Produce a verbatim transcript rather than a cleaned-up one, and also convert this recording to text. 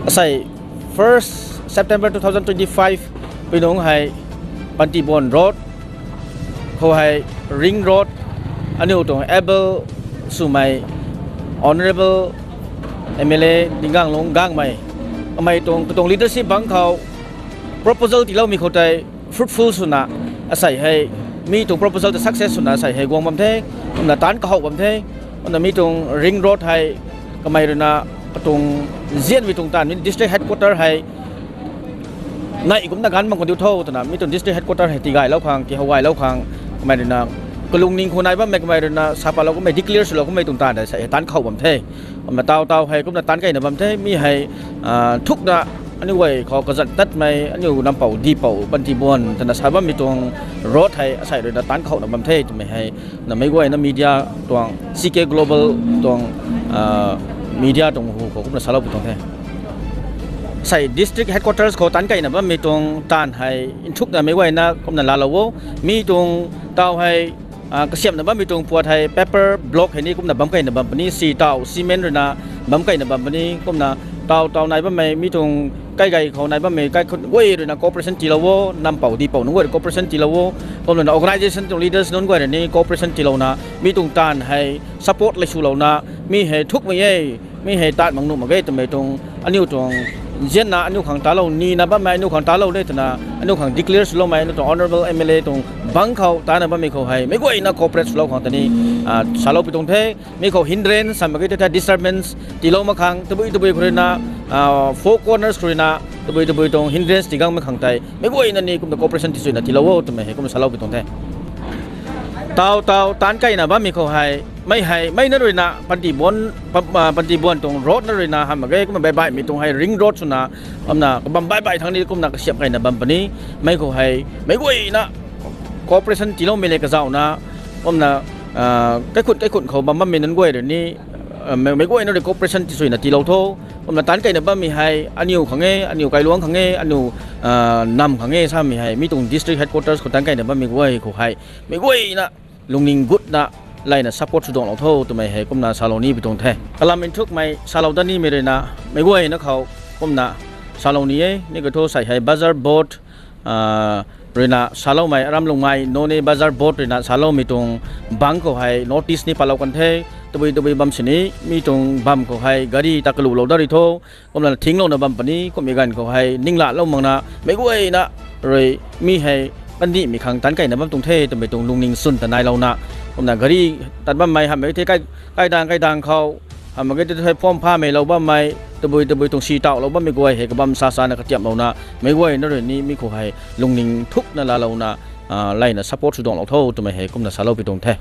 Asei first September two thousand twenty-five pui nungc hei Pantibuan Road khou hei ring road aniu tuang able swmei Honourable M L A Dinganglung Gangmei, amei tuang katuang leadership bangc khou proposal tiiloumei khou tei fruitful swna asei hei mi tuang proposal ta success swna asei hei guang bam the, kumna taanc kahouh bam the. Kumna mi tuang ring road hei kamei ruina katuang nzianmei tuang taanv mi district headquarter hei neih kumcna ganv bam khou diu tho twna mi tuang district headquarter hei tigaylou khang, tihow gaylou khang, kamei ruina kalungning khou nai bammei kamei ruina sapalou kummei, declare swlou kummei tuang taanv tei asei hei taanc kahouh bam the. Kumna taw taw hei kumna taanc keyna bam the, mi hei thukna aniu guay khou kazanc tatmei aniu nampouh dihpouh Pantibuan twna sa bammei tuang road hei asei ruina taanc kahouna bam the twmei hei na meic guayna media tuang C K Global tuang media tuang hu khou kumna salou pui tuang the. Asei district headquarters khou taanc keyna bammei tuang taanv hei nthukna meic guayna kumna laalou o. Mi tuang taw hei kasiamhna bammei tuang puat hei paper block hei ni kumna bam keyna bam puni, si taw cement ruina bam keyna bam puni. Kumna taw taw nai bammei mi tuang kaigei khou nai bammei kaikhun guay ruina cooperation tiilou o, nampouh dihpouh nunc guay rui cooperation tiilou o. Kumna organisation tuang leaders nunc guay rui ni cooperation tiilouna mi tuang taanv hei support lei swlouna mi hei thukmei e, mi hei taanv mak nuh mak ge twmei tuang aniu tuang nzianna aniu khang talou nina bammei, aniu khang talou de twna aniu khang declare swloumei aniu tuang Honourable M L A tuang bangc khou tana bammei khou hei meic guayna cooperate swlou khang tei ni salou pui tuang the. Mi khou hindrance sa mak ge tei the disturbance tiilou mak khang tabui tabui khou ruina four corners khou ruina tabui tabui tuang hindrance tii gangmei khang tei meic guayna ni kumna cooperation tisuina tiilou o twmei hei kumna salou pui tuang the. Taw taw taanc keyna bammei khou hei mei hei mei na ruina Pantibuan, Pantibuan tuang road na ruina hamh mak ge kumna baih baihmei tuang hei ring road swna kumna kabam baih baih thangc ni kumna kasiamh keyna bam puni. Mei khou hei meic guayna cooperation tiiloumei le kazauhna kumna kaikhun kaikhun khou bam bammei nunc guay rui ni meic guayna rui cooperation tisuina tiilou tho. Kumna taanc keyna bammei hei aniu khang e, aniu kailuangc khang e, aniu nam khang e samei hei mi tuang district headquarters khou taanc keyna bammei guay khou hei meic guayna lungning gutna layna support swduanglou tho twmei hei kumna salou ni pui tuang the. Kalam nthukmei salou dat nimei ruina meic guayna khou kumna salou ni e. Ni kathu sei hei Bazar Board ruina saloumei, Aram Lungmei Noney Bazar Board ruina saloumei tuang bangc khou hei notice ni palou kan the. Tabui tabui bam sini mi tuang bam khou hei gari ta kaluhlou dat rui tho. Kumna thinglouna bam puni, kummei ganv khou hei ninglalou makna meic guayna rui mi hei kandihmei khang taanc keyna bam tuang the twmei tuang lungning swn ta nailouna kumna gari tat bammei hamh mak ge tei kaidang kaidang khou hamh mak ge tei thei pham phamei lou bammei tabui tabui tuang si tauhlou bammei guay hei kabam sa sana katiamhlouna meic guayna rui ni mi khou hei lungning thukna laalouna layna support swduanglou tho twmei hei kumna salou pui tuang the.